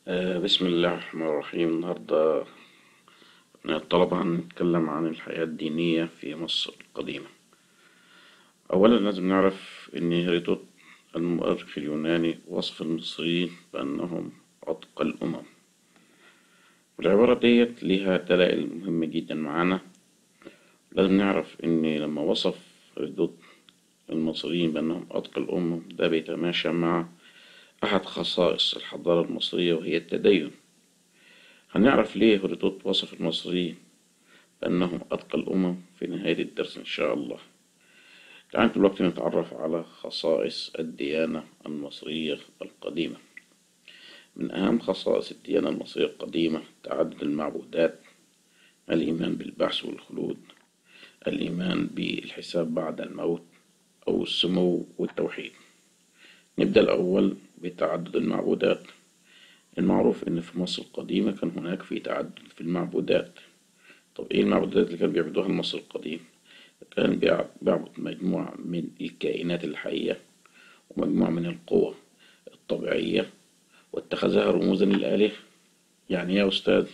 بسم الله الرحمن الرحيم. النهاردة الطلبة هنتكلم عن الحياة الدينية في مصر القديمة. أولا لازم نعرف إن هيرودوت المؤرخ اليوناني وصف المصريين بأنهم أتقى الأمم، والعبارة ديت ليها دلائل مهمة جدا معانا. لازم نعرف إن لما وصف هيرودوت المصريين بأنهم أتقى الأمم ده بيتماشى مع أحد خصائص الحضارة المصرية وهي التدين. هنعرف ليه هيرودوت وصف المصريين بأنهم أتقى الأمم في نهاية الدرس إن شاء الله. تعالوا دلوقتي نتعرف على خصائص الديانة المصرية القديمة. من أهم خصائص الديانة المصرية القديمة تعدد المعبودات، الإيمان بالبعث والخلود، الإيمان بالحساب بعد الموت أو السمو والتوحيد. نبدأ الأول بتعدد المعبودات. المعروف إن في مصر القديمة كان هناك في تعدد في المعبودات. طب إيه المعبودات اللي كانوا بيعبدوها المصري القديم؟ كان بيعبد مجموعة من الكائنات الحية ومجموعة من القوى الطبيعية واتخذها رموزا للآلهة. يعني يا أستاذ،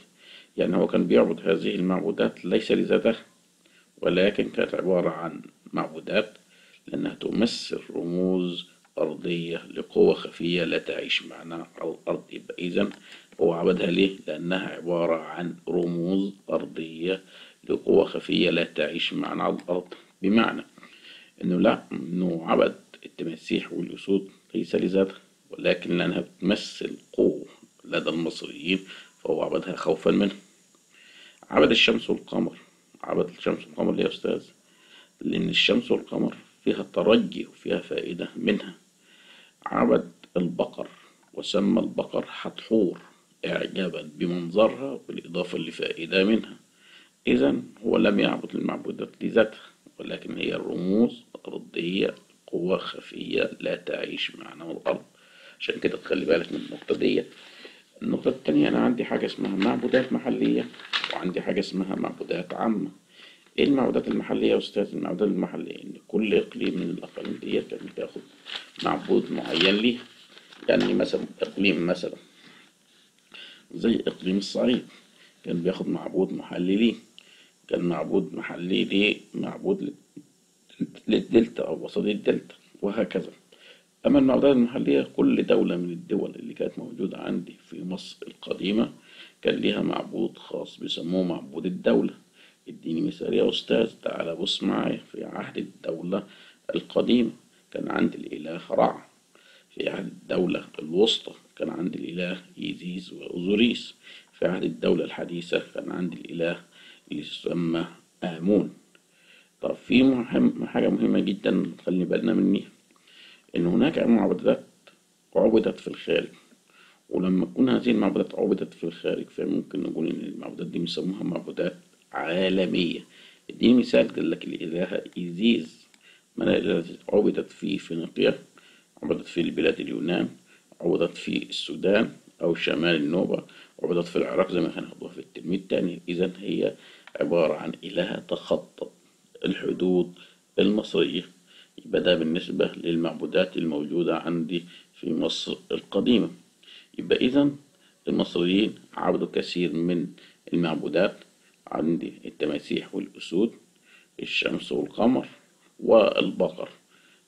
يعني هو كان بيعبد هذه المعبودات ليس لذاتها، ولكن كانت عبارة عن معبودات لأنها تمثل رموز أرضية لقوة خفية لا تعيش معنا على الأرض. يبقى إذن هو عبدها ليه؟ لأنها عبارة عن رموز أرضية لقوة خفية لا تعيش معنا على الأرض. بمعنى إنه لا، إنه عبد التماسيح والأسود ليس لذاتها، ولكن لأنها بتمثل قوة لدى المصريين فهو عبدها خوفا منها. عبد الشمس والقمر. عبد الشمس والقمر ليه يا أستاذ؟ لأن الشمس والقمر فيها ترجي وفيها فائدة منها. عبد البقر وسمى البقر حتحور إعجابا بمنظرها بالإضافة لفائدة منها. إذن هو لم يعبد المعبودات لذاتها، ولكن هي الرموز أرضية قوة خفية لا تعيش معنا على الأرض. عشان كده تخلي بالك من النقطة دي. النقطة التانية، أنا عندي حاجة اسمها معبودات محلية وعندي حاجة اسمها معبودات عامة. ايه المعبودات المحلية يا أستاذ؟ المعبودات المحلية إن كل إقليم من الأقاليم دي كان بياخد معبود معين ليه. يعني مثلا إقليم مثلا زي إقليم الصعيد كان بياخد معبود محلي ليه، كان معبود محلي ليه، معبود للدلتا أو وسط الدلتا، وهكذا. أما المعبودات المحلية كل دولة من الدول اللي كانت موجودة عندي في مصر القديمة كان ليها معبود خاص بيسموه معبود الدولة. اديني مثال يا أستاذ. تعالى بص معايا، في عهد الدولة القديمة كان عند الإله رع، في عهد الدولة الوسطى كان عند الإله إيزيس وأوزوريس، في عهد الدولة الحديثة كان عند الإله اللي يسمى آمون. طب في حاجة مهمة جدا خلي بالنا منيها، إن هناك معبودات عبدت في الخارج، ولما تكون هذه المعبودات عبدت في الخارج فممكن نقول إن المعبودات دي بيسموها معبودات عالمية. اديني مثال. قال لك الإله إيزيز عبدت في فينيقيا، عبدت في البلاد اليونان، عبدت في السودان أو شمال النوبة، عبدت في العراق زي ما هناخدوها في الترم التاني. إذن هي عبارة عن إلهة تخطت الحدود المصرية. يبقى ده بالنسبة للمعبودات الموجودة عندي في مصر القديمة. يبقى إذن المصريين عبدوا كثير من المعبودات، عندي التماسيح والأسود، الشمس والقمر والبقر،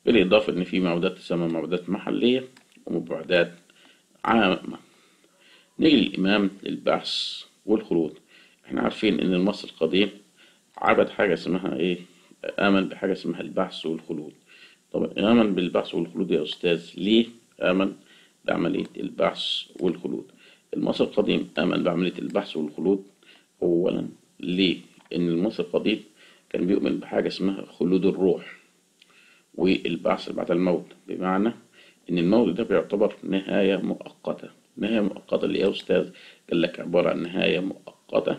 بالإضافة إن في معبودات تسمى معبودات محلية ومعبودات عامة. نيجي للإمام للبعث والخلود. احنا عارفين إن المصري القديم عبد حاجة اسمها إيه؟ آمن بحاجة اسمها البعث والخلود. طب آمن بالبعث والخلود يا أستاذ ليه آمن بعملية البعث والخلود؟ المصري القديم آمن بعملية البعث والخلود أولا ليه؟ إن المصري القديم كان بيؤمن بحاجة اسمها خلود الروح والبعث بعد الموت، بمعنى إن الموت ده بيعتبر نهاية مؤقتة. نهاية مؤقتة ليه يا أستاذ؟ قال لك عبارة عن نهاية مؤقتة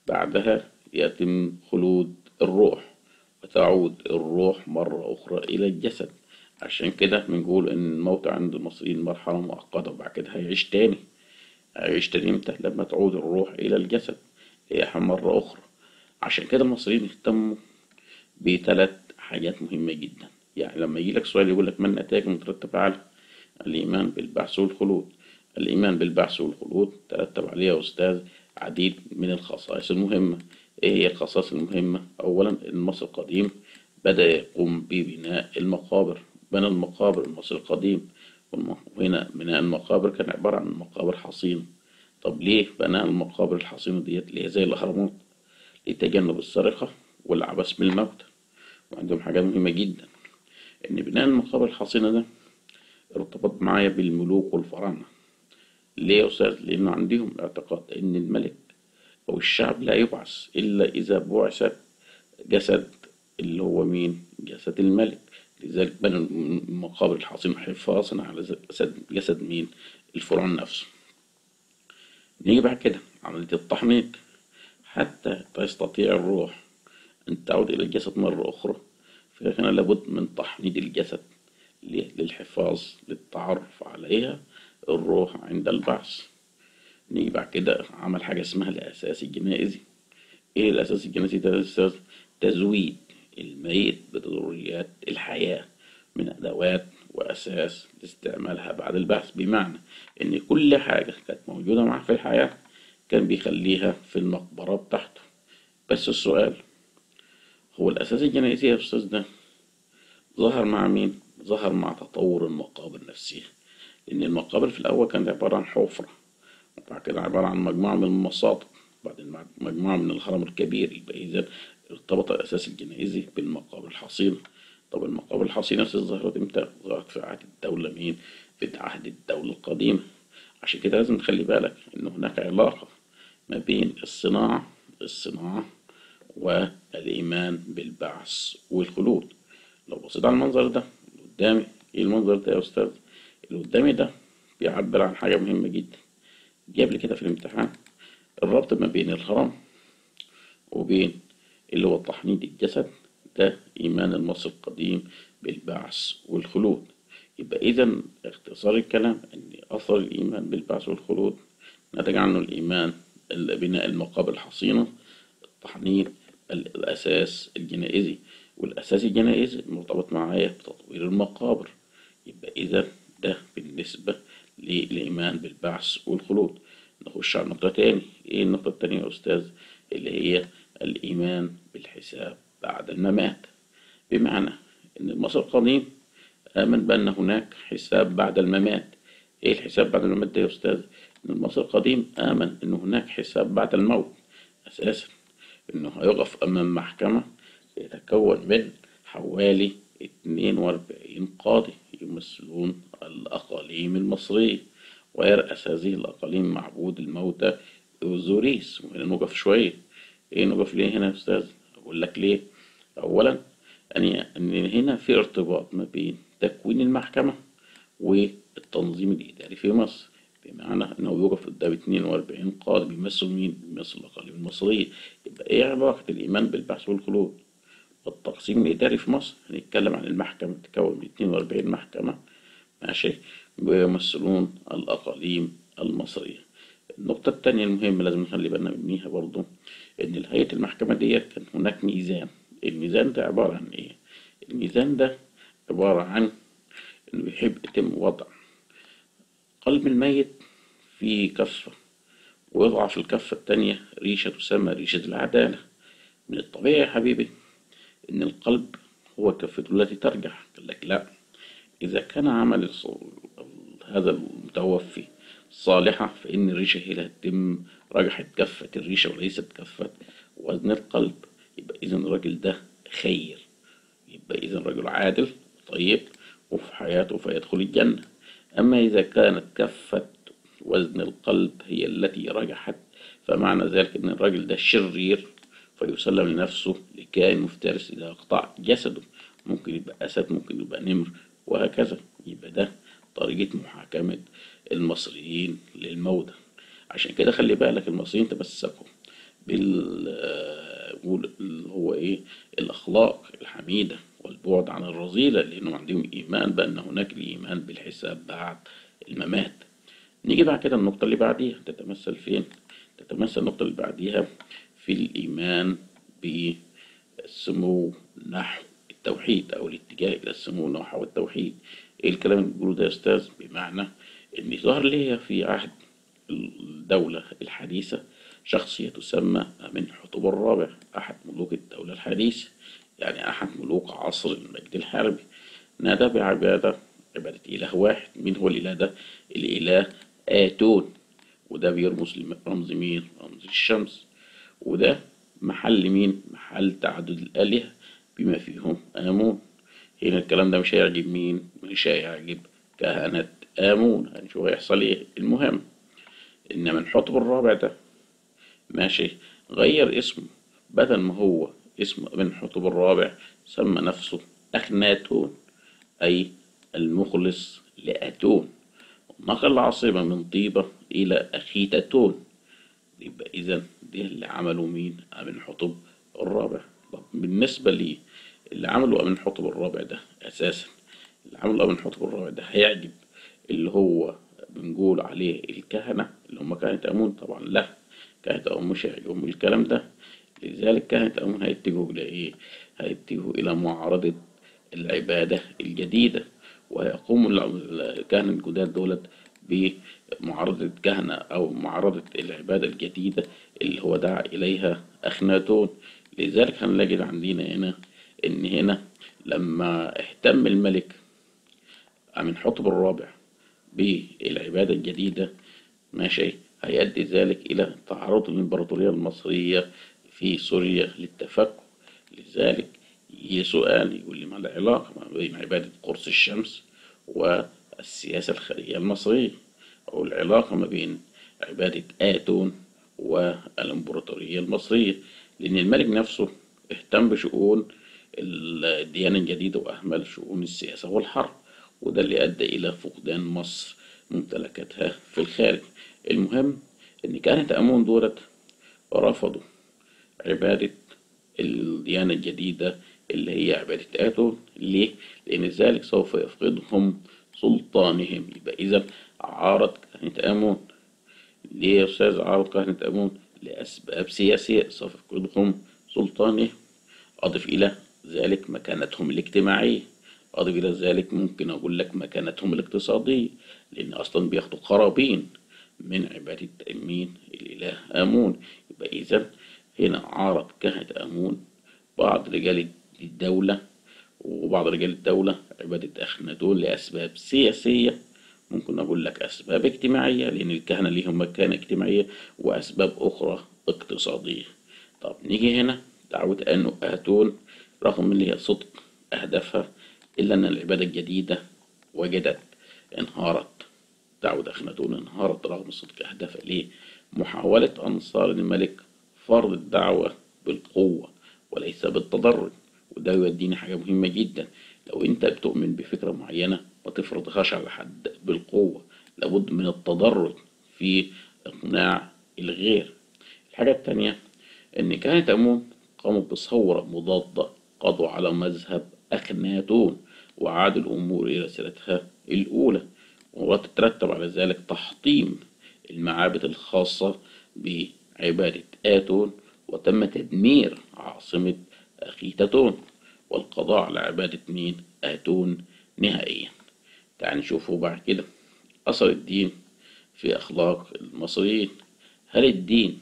بعدها يتم خلود الروح وتعود الروح مرة أخرى إلى الجسد. عشان كده بنقول إن الموت عند المصريين مرحلة مؤقتة وبعد كده هيعيش تاني. هيعيش تاني إمتى؟ لما تعود الروح إلى الجسد هي مرة أخرى. عشان كده المصريين اهتموا بثلاث حاجات مهمة جدا. يعني لما يجي لك سؤال يقول لك ما النتائج المترتبة على الإيمان بالبعث والخلود، الإيمان بالبعث والخلود ترتب عليه يا أستاذ عديد من الخصائص المهمة. إيه هي الخصائص المهمة؟ أولا، المصري القديم بدأ يقوم ببناء المقابر، بنى المقابر المصري القديم، وهنا بناء المقابر كان عبارة عن مقابر حصينة. طب ليه بناء المقابر الحصينة ديت اللي هي زي الأهرامات؟ لتجنب السرقة والعبث بالموتى. وعندهم حاجة مهمة جدا، إن بناء المقابر الحصينة ده ارتبط معايا بالملوك والفراعنة. ليه يا أستاذ؟ لأنه عندهم اعتقاد إن الملك أو الشعب لا يبعث إلا إذا بعثت جسد اللي هو مين؟ جسد الملك. لذلك بنوا المقابر الحصينة حفاظا على جسد مين؟ الفرعون نفسه. نيجي بعد كده عملية التحنيط، حتى تستطيع الروح أن تعود إلى الجسد مرة أخرى، فهنا لابد من تحنيط الجسد للحفاظ للتعرف عليها الروح عند البعث. نيجي بعد كده عمل حاجة اسمها الأساس الجنائزي. إيه الأساس الجنائزي ده يا أستاذ؟ تزويد الميت بضروريات الحياة من أدوات وأساس لاستعمالها بعد البعث، بمعنى إن كل حاجة كانت موجودة معاه في الحياة كان بيخليها في المقبرة بتاعته. بس السؤال، هو الأساس الجنائزي يا أستاذ ده ظهر مع مين؟ ظهر مع تطور المقابر نفسها، لأن المقابر في الأول كانت عبارة عن حفرة، وبعد كده عبارة عن مجموعة من المصاطب، بعدين مجموعة من الهرم الكبير. يبقى إذا ارتبط الأساس الجنائزي بالمقابر الحصينة. طب المقابر الحصينة ظهرت إمتى؟ ظهرت في عهد الدولة مين؟ في عهد الدولة القديمة. عشان كده لازم تخلي بالك إن هناك علاقة ما بين الصناعة والإيمان بالبعث والخلود. لو بصيت على المنظر ده اللي قدامي، إيه المنظر ده يا أستاذ؟ اللي قدامي ده بيعبر عن حاجة مهمة جدا، جاب لي كده في الامتحان الربط ما بين الهرم وبين اللي هو تحنيط الجسد، ده إيمان المصري القديم بالبعث والخلود. يبقى إذا اختصار الكلام أن أثر الإيمان بالبعث والخلود نتج عنه الإيمان بناء المقابر الحصينة، التحنيط، الأساس الجنائزي، والأساس الجنائزي مرتبط معايا بتطوير المقابر. يبقى إذا ده بالنسبة للإيمان بالبعث والخلود. نخش على نقطة تاني. إيه النقطة التانية يا أستاذ؟ اللي هي الإيمان بالحساب بعد الممات. بمعنى إن المصري القديم آمن بأن هناك حساب بعد الممات. إيه الحساب بعد الممات ده يا أستاذ؟ إن المصري القديم آمن إن هناك حساب بعد الموت أساسا، إنه هيقف أمام محكمة يتكون من حوالي 42 قاضي يمثلون الأقاليم المصرية، ويرأس هذه الأقاليم معبود الموتى أوزوريس. وهنا نقف شوية. إيه نقف ليه هنا يا أستاذ؟ أقول لك ليه. أولا أن هنا في ارتباط ما بين تكوين المحكمة والتنظيم الإداري في مصر، بمعنى أنه بيقف قدام 42 قاضي بيمثلوا مين؟ بيمثلوا الأقاليم المصرية. يبقى إيه علاقة الإيمان بالبعث والخلود والتقسيم الإداري في مصر؟ هنتكلم عن المحكمة بتتكون من 42 محكمة، ماشي، بيمثلون الأقاليم المصرية. النقطة التانية المهمة لازم نخلي بالنا منيها برضو، إن هيئة المحكمة ديت كان هناك ميزان. الميزان ده عبارة عن إيه؟ الميزان ده عبارة عن إنه بيحب يتم وضع قلب الميت في كفة، ويضع في الكفة التانية ريشة تسمى ريشة العدالة. من الطبيعي يا حبيبي إن القلب هو كفته التي ترجح. قال لك لا، إذا كان عمل هذا المتوفي صالحة فإن الريشة هي اللي هتتم رجحت كفة الريشة وليست كفة وزن القلب. يبقى إذا الراجل ده خير، يبقى إذا رجل عادل طيب وفي حياته فيدخل الجنة. أما إذا كانت كفة وزن القلب هي التي رجحت فمعنى ذلك أن الراجل ده شرير، فيسلم لنفسه لكائن مفترس إذا أقطع جسده، ممكن يبقى أسد، ممكن يبقى نمر، وهكذا. يبقى ده طريقة محاكمة المصريين للموتى. عشان كده خلي بالك المصريين تمسكوا بال هو إيه الأخلاق الحميدة والبعد عن الرذيلة، لأنهم عندهم إيمان بأن هناك الإيمان بالحساب بعد الممات. نيجي بعد كده النقطة اللي بعديها تتمثل فين؟ تتمثل النقطة اللي بعديها في الإيمان بالسمو نحو التوحيد، أو الاتجاه إلى السمو نحو التوحيد. إيه الكلام اللي بيقوله ده يا أستاذ؟ بمعنى إن ظهر لي في عهد الدولة الحديثة شخصية تسمى أمنحتب الرابع، أحد ملوك الدولة الحديثة، يعني أحد ملوك عصر المجد الحربي. نادى بعبادة إله واحد. مين هو الإله ده؟ الإله آتون، وده بيرمز لرمز مين؟ رمز الشمس. وده محل مين؟ محل تعدد الآلهة بما فيهم آمون. هنا الكلام ده مش هيعجب مين؟ مش هيعجب كهنة آمون. هنشوف هيحصل إيه. المهم إن أمنحتب الرابع ده ماشي غير اسمه، بدل ما هو اسمه أمنحتب الرابع سمى نفسه أخناتون، أي المخلص لأتون. نقل العاصمة من طيبة إلى أخيتاتون. يبقى إذا ده اللي عمله مين؟ أمنحتب الرابع. طب بالنسبة لي اللي عمله أمنحتب الرابع ده أساسا، اللي عمله أمنحتب الرابع ده هيعجب اللي هو بنقول عليه الكهنة اللي هم كهنة آمون؟ طبعا لا، كهنة آمون مش هيعجبهم الكلام ده. لذلك كهنة آمون هيتجهوا إلى إيه؟ هيتجهوا إلى معارضة العبادة الجديدة، وهيقوم الكهنة الجداد دولت بمعارضة كهنة أو معارضة العبادة الجديدة اللي هو دعا إليها أخناتون. لذلك هنلاقي عندنا هنا إن هنا لما اهتم الملك أمنحتب الرابع بالعبادة الجديدة ماشي، هيؤدي ذلك إلى تعرض الإمبراطورية المصرية في سوريا للتفكك. لذلك يجي سؤال يقول لي ما العلاقة ما بين عبادة قرص الشمس والسياسة الخارجية المصرية، أو العلاقة ما بين عبادة آتون والإمبراطورية المصرية؟ لأن الملك نفسه اهتم بشؤون الديانة الجديدة وأهمل شؤون السياسة والحرب، وده اللي أدى إلى فقدان مصر ممتلكاتها في الخارج. المهم إن كهنة آمون دولت رفضوا عبادة الديانة الجديدة اللي هي عبادة آتون. ليه؟ لأن ذلك سوف يفقدهم سلطانهم. يبقى إذا عارض كهنة آمون. ليه يا أستاذ عارض كهنة آمون؟ لأسباب سياسية، سوف يفقدهم سلطانهم. أضف إلى ذلك مكانتهم الاجتماعية، أضف إلى ذلك ممكن أقول لك مكانتهم الاقتصادية، لأن أصلا بياخدوا قرابين من عبادة مين؟ الإله آمون. يبقى إذا هنا عارض كهنة آمون بعض رجال الدولة وبعض رجال الدولة عبادة أخناتون لأسباب سياسية، ممكن أقول لك أسباب اجتماعية لأن الكهنة ليهم مكانة اجتماعية، وأسباب أخرى اقتصادية. طب نيجي هنا دعوة آتون رغم اللي هي صدق أهدافها إلا أن العبادة الجديدة وجدت انهارت. دعوة أخناتون انهارت رغم صدق أهدافها. ليه؟ محاولة أنصار الملك فرض الدعوة بالقوة وليس بالتدرج. وده يوديني حاجة مهمة جدا، لو أنت بتؤمن بفكرة معينة ما تفرضهاش على حد بالقوة، لابد من التدرج في إقناع الغير. الحاجة التانية إن كهنة آمون قاموا بثورة مضادة، قضوا على مذهب أخناتون وعاد الأمور إلى سيرتها الأولى، وتترتب على ذلك تحطيم المعابد الخاصة بعبادة آتون، وتم تدمير عاصمة أخيتاتون والقضاء على عبادة مين؟ آتون نهائيا. تعال نشوفه بعد كده أثر الدين في أخلاق المصريين. هل الدين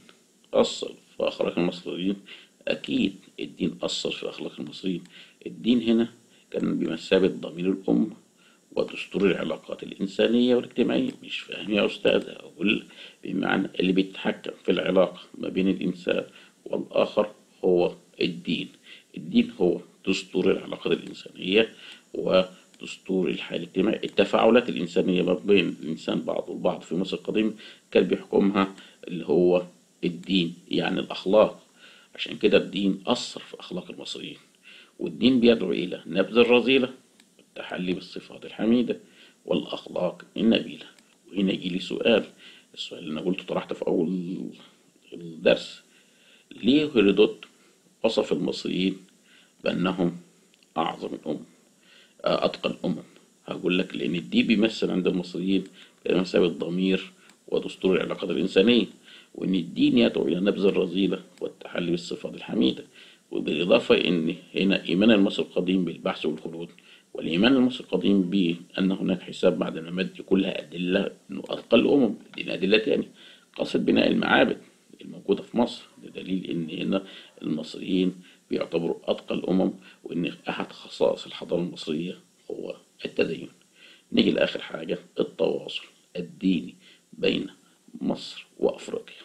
أثر في أخلاق المصريين؟ أكيد الدين أثر في أخلاق المصريين. الدين هنا كان بمثابة ضمير الأمة ودستور العلاقات الإنسانية والاجتماعية. مش فاهم يا أستاذ؟ أقول بمعنى اللي بيتحكم في العلاقة ما بين الإنسان والآخر هو الدين. الدين هو دستور العلاقات الإنسانية ودستور الحياة الاجتماعية. التفاعلات الإنسانية ما بين الإنسان بعضه البعض في مصر القديمة كان بيحكمها اللي هو الدين، يعني الأخلاق. عشان كده الدين أثر في أخلاق المصريين، والدين بيدعو إلى نبذ الرذيلة والتحلي بالصفات الحميدة والأخلاق النبيلة. وهنا يجي لي سؤال، السؤال اللي أنا قلته طرحته في أول الدرس، ليه هيرودوت وصف المصريين بأنهم أعظم الأمم، أتقى الأمم؟ هقول لك لأن الدين بيمثل عند المصريين بمثابة الضمير ودستور العلاقات الإنسانية، وإن الدين يدعو إلى نبذ الرذيلة والتحلي بالصفات الحميدة. وبالإضافة إن هنا إيمان المصري القديم بالبحث والخلود والإيمان المصري القديم بأن هناك حساب بعد الممات، دي كلها أدلة إنه أتقى الأمم. دي أدلة تاني. قصة بناء المعابد الموجودة في مصر ده دليل إن هنا المصريين بيعتبروا أتقى الأمم، وإن أحد خصائص الحضارة المصرية هو التدين. نيجي لآخر حاجة، التواصل الديني بين مصر وأفريقيا.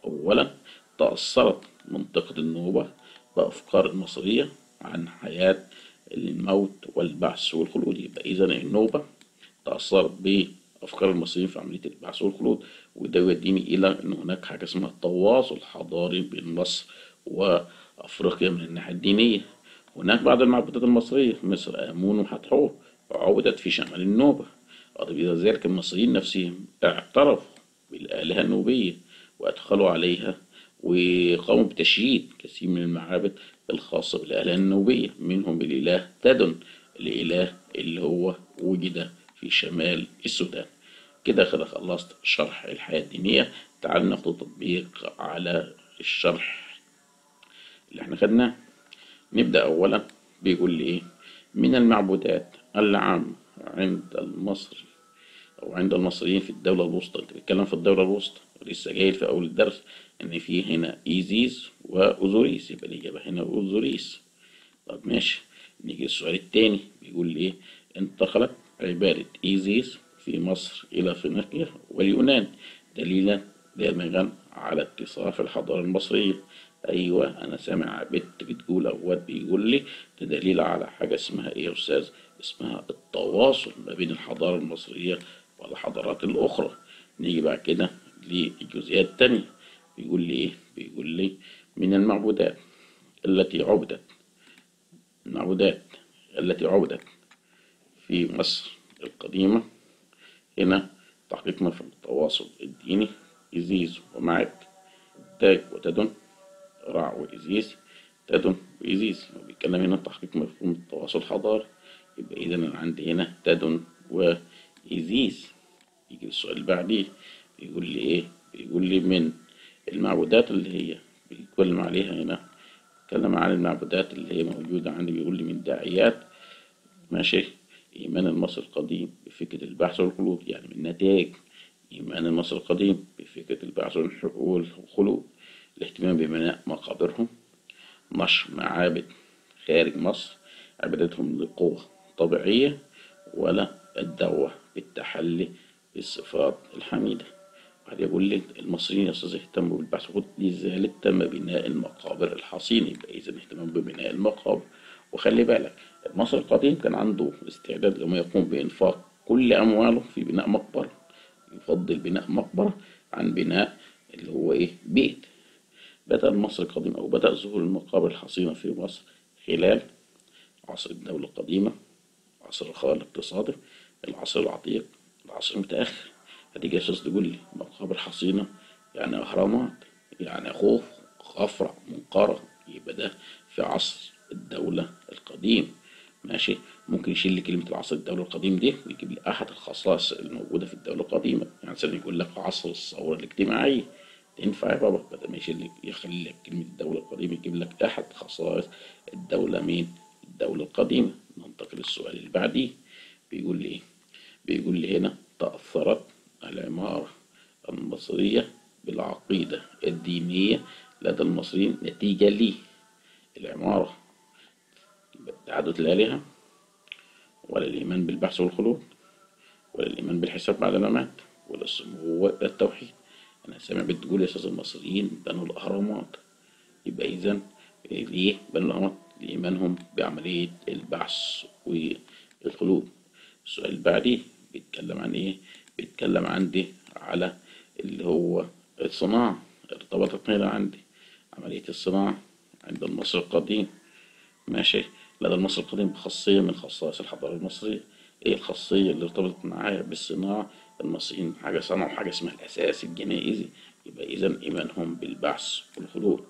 أولا تأثرت منطقة النوبة بأفكار المصرية عن حياة الموت والبعث والخلود. يبقى إذا النوبة تأثرت بأفكار المصريين في عملية البعث والخلود، وده يوديني إلى إن هناك حاجة اسمها تواصل حضاري بين مصر وأفريقيا من الناحية الدينية. هناك بعض المعبودات المصرية مثل آمون وحتحور عبدت في شمال النوبة. أضف إلى ذلك المصريين نفسهم اعترفوا بالآلهة النوبية وأدخلوا عليها وقاموا بتشييد كثير من المعابد الخاصة بالآلهة النوبية، منهم الإله تدن، الإله اللي هو وجد في شمال السودان. كده خلصت شرح الحياة الدينية. تعال ناخد تطبيق على الشرح اللي احنا خدناه. نبدأ أولا بيقول لي إيه؟ من المعبودات العامة عند المصري أو عند المصريين في الدولة الوسطى. أنت بتتكلم في الدولة الوسطى، لسه جاي في أول الدرس إن في هنا إيزيس وأوزوريس، يبقى الإجابة هنا أوزوريس. طب ماشي، نيجي للسؤال التاني بيقول لي إيه؟ انتقلت عبادة إيزيس في مصر إلى فينيقيا واليونان دليلا دامغا على اتصاف الحضارة المصرية. أيوة أنا سامع بنت بتقول أو واد بيقول لي ده دليل على حاجة اسمها إيه يا أستاذ؟ اسمها التواصل ما بين الحضارة المصرية والحضارات الأخرى. نيجي بعد كده للجزئيات التانية بيقول لي إيه؟ بيقول لي من المعبودات التي عبدت، المعبودات التي عبدت في مصر القديمة. هنا تحقيق مفهوم التواصل الديني، إيزيس ومعت، تاج وتدن، رع وإيزيس، تدن وإيزيس. بيتكلم هنا تحقيق مفهوم التواصل الحضاري، يبقى إذا أنا عندي هنا تدن وإيزيس. يجي السؤال اللي بعديه بيقول لي إيه؟ بيقول لي من المعبودات اللي هي بيتكلم عليها هنا، بيتكلم عن المعبودات اللي هي موجودة عندي، بيقول لي من داعيات ماشي إيمان المصري القديم بفكرة البعث والخلود، يعني من نتائج إيمان المصري القديم بفكرة البعث والخلود، الاهتمام ببناء مقابرهم، نشر معابد خارج مصر، عبادتهم لقوة طبيعية، ولا الدعوة بالتحلي بالصفات الحميدة. بعد يقول لي المصريين يا أستاذ اهتموا بالبعث والخلود، لذلك تم بناء المقابر الحصينة. يبقى إذا اهتمام ببناء المقابر. وخلي بالك المصري القديم كان عنده استعداد لما يقوم بإنفاق كل أمواله في بناء مقبرة، يفضل بناء مقبرة عن بناء اللي هو إيه؟ بيت. بدأ المصري القديم أو بدأ ظهور المقابر الحصينة في مصر خلال عصر الدولة القديمة، عصر الرخاء الاقتصادي، العصر العتيق، العصر المتأخر. هتيجي يا أستاذ تقول لي مقابر حصينة يعني أهرامات، يعني خوف، خفرع، منقرة، يبقى ده في عصر الدولة القديم. ماشي، ممكن يشيل لي كلمة العصر الدولة القديم دي ويجيب لي أحد الخصائص الموجودة في الدولة القديمة، يعني مثلا يقول لك عصر الثورة الاجتماعية، تنفع يا بابا؟ بدل ما يشيل لك يخلي لك كلمة الدولة القديمة يجيب لك أحد خصائص الدولة مين؟ الدولة القديمة. ننتقل للسؤال اللي بعديه بيقول لي إيه؟ بيقول لي هنا تأثرت العمارة المصرية بالعقيدة الدينية لدى المصريين نتيجة ليه؟ العمارة تعدد الآلهة، ولا الإيمان بالبعث والخلود، ولا الإيمان بالحساب بعد الممات، ولا السمو ولا التوحيد. أنا سامع بتقول يا أستاذ المصريين بنوا الأهرامات، يبقى إذا ليه بنوا الأهرامات؟ لإيمانهم بعملية البعث والخلود. السؤال اللي بعديه بيتكلم عن إيه؟ بيتكلم عندي على اللي هو الصناعة. ارتبطت هنا عندي عملية الصناعة عند المصري القديم. ماشي، لدى المصري القديم بخاصية من خصائص الحضارة المصرية. ايه الخاصية اللي ارتبطت معايا بالصناعة؟ المصريين حاجة صنعوا حاجة اسمها الأساس الجنائزي، يبقى إذا إيمانهم بالبعث والخلود.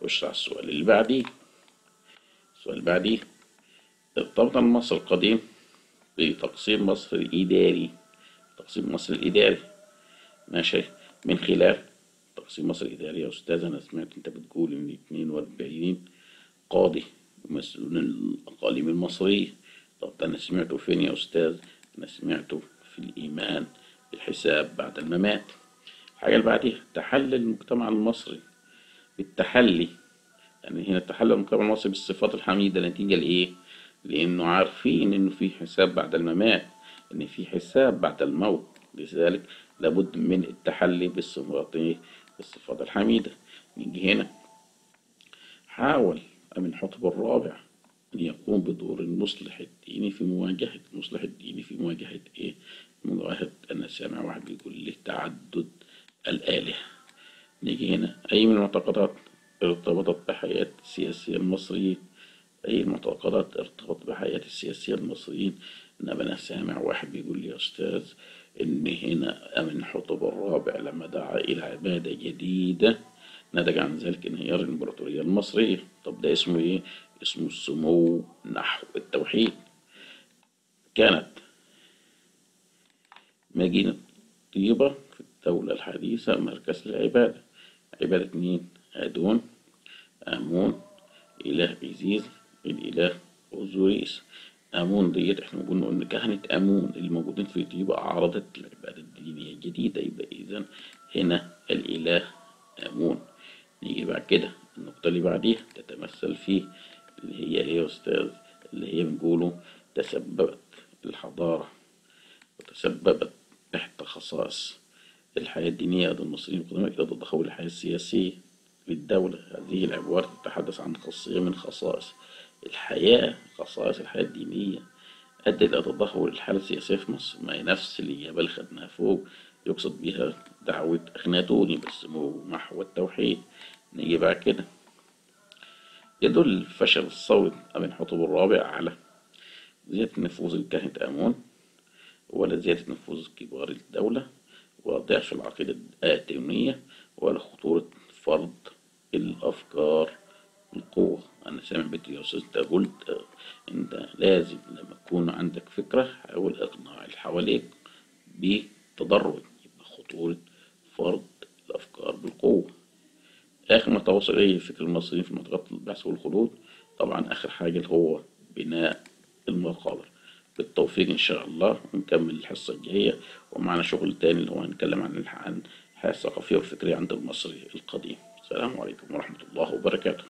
خش على السؤال اللي بعديه. السؤال اللي بعديه ارتبط المصري القديم بتقسيم مصر الإداري، تقسيم مصر الإداري ماشي، من خلال تقسيم مصر الإداري. يا أستاذ أنا سمعت أنت بتقول إن 42 قاضي يمثلون الأقاليم المصرية، طب أنا سمعته فين يا أستاذ؟ أنا سمعته في الإيمان بالحساب بعد الممات. الحاجة اللي بعديها تحلل المجتمع المصري بالتحلي، يعني هنا تحلل المجتمع المصري بالصفات الحميدة نتيجة لإيه؟ لأنه عارفين إنه في حساب بعد الممات، إن في حساب بعد الموت، لذلك لابد من التحلي بالصفات الحميدة. نيجي هنا حاول أمنحتب الرابع أن يقوم بدور المصلح الديني في مواجهة المصلح الديني في مواجهة إيه؟ مواجهة، أنا سامع واحد بيقول لي تعدد الآلهة. نيجي هنا أي من المعتقدات ارتبطت بحياة السياسية المصريين؟ أي المعتقدات ارتبطت بحياة السياسية المصريين؟ إنما أنا سامع واحد بيقول لي يا أستاذ إن هنا أمنحتب الرابع لما دعا إلى عبادة جديدة نتج عن ذلك انهيار الإمبراطورية المصرية. طب ده اسمه إيه؟ اسمه السمو نحو التوحيد. كانت مدينة طيبة في الدولة الحديثة مركز للعبادة. عبادة مين؟ أدون، آمون، إله إيزيز، الإله أوزوريس. آمون ديت احنا قلنا إن كهنة آمون اللي موجودين في طيبة أعرضت العبادة الدينية الجديدة، يبقى إذا هنا الإله آمون. نيجي بعد كده النقطة اللي بعديها تتمثل فيه اللي هي إيه يا أستاذ؟ اللي هي بنقوله تسببت الحضارة وتسببت إحدى خصائص الحياة الدينية لدى المصريين القدماء إلى تدخل الحياة السياسية للدولة. هذه العبارة تتحدث عن خاصية من خصائص الحياة، خصائص الحياة الدينية أدت إلى تدهور الحالة السياسية في مصر. ما هي نفس الإجابة اللي خدناها فوق، يقصد بها دعوة أخناتون بس محو التوحيد. نيجي بعد كده يدل فشل الثورة أمنحتب الرابع على زيادة نفوذ الكهنة آمون، ولا زيادة نفوذ كبار الدولة، ولا ضعف العقيدة الآتونية، ولا خطورة فرض الأفكار القوة. أنا سامع بيتي يا أستاذ أنت قلت أنت لازم لما تكون عندك فكرة حاول إقناع اللي حواليك بتدرج، يبقى خطورة فرض الأفكار بالقوة. آخر ما توصل إليه فكر المصريين في منطقة البحث والخلود، طبعا آخر حاجة اللي هو بناء المقابر. بالتوفيق إن شاء الله، ونكمل الحصة الجاية ومعنا شغل تاني اللي هو هنتكلم عن الحياة الثقافية والفكرية عند المصري القديم. السلام عليكم ورحمة الله وبركاته.